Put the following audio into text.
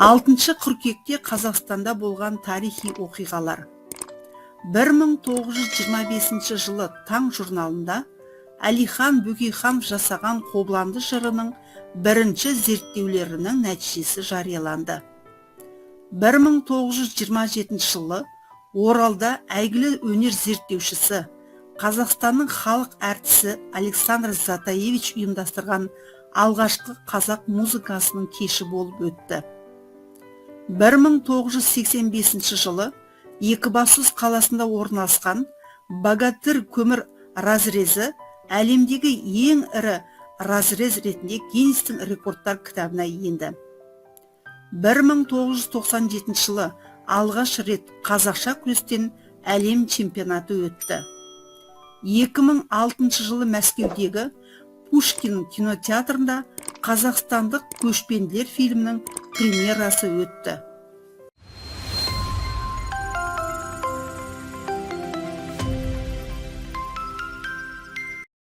6 қыркүйекте Қазақстанда болған тарихи оқиғалар. 1925 жылы «Таң» журналында Әлихан Бөкейханов жасаған «Қобыланды» жырының бірінші зерттеулерінің нәтижесі жарияланды. 1927 жылы Оралда әйгілі өнер зерттеушісі, Қазақстанның халық әртісі Александр Затаевич ұйымдастырған алғашқы қазақ музыкасының кеші болып өтті. 1985 жылы Екібастұз қаласында орналасқан Богатырь көмір разрезі әлемдегі ең ірі разрез ретінде Гиннестің рекордтар кітабына енді. 1997 жылы алғаш рет қазақша күрестен әлем чемпионаты өтті. 2006 жылы Мәскеудегі Пушкин кинотеатрында қазақстандық «Көшпенділер» фильмінің премьерасы өтті.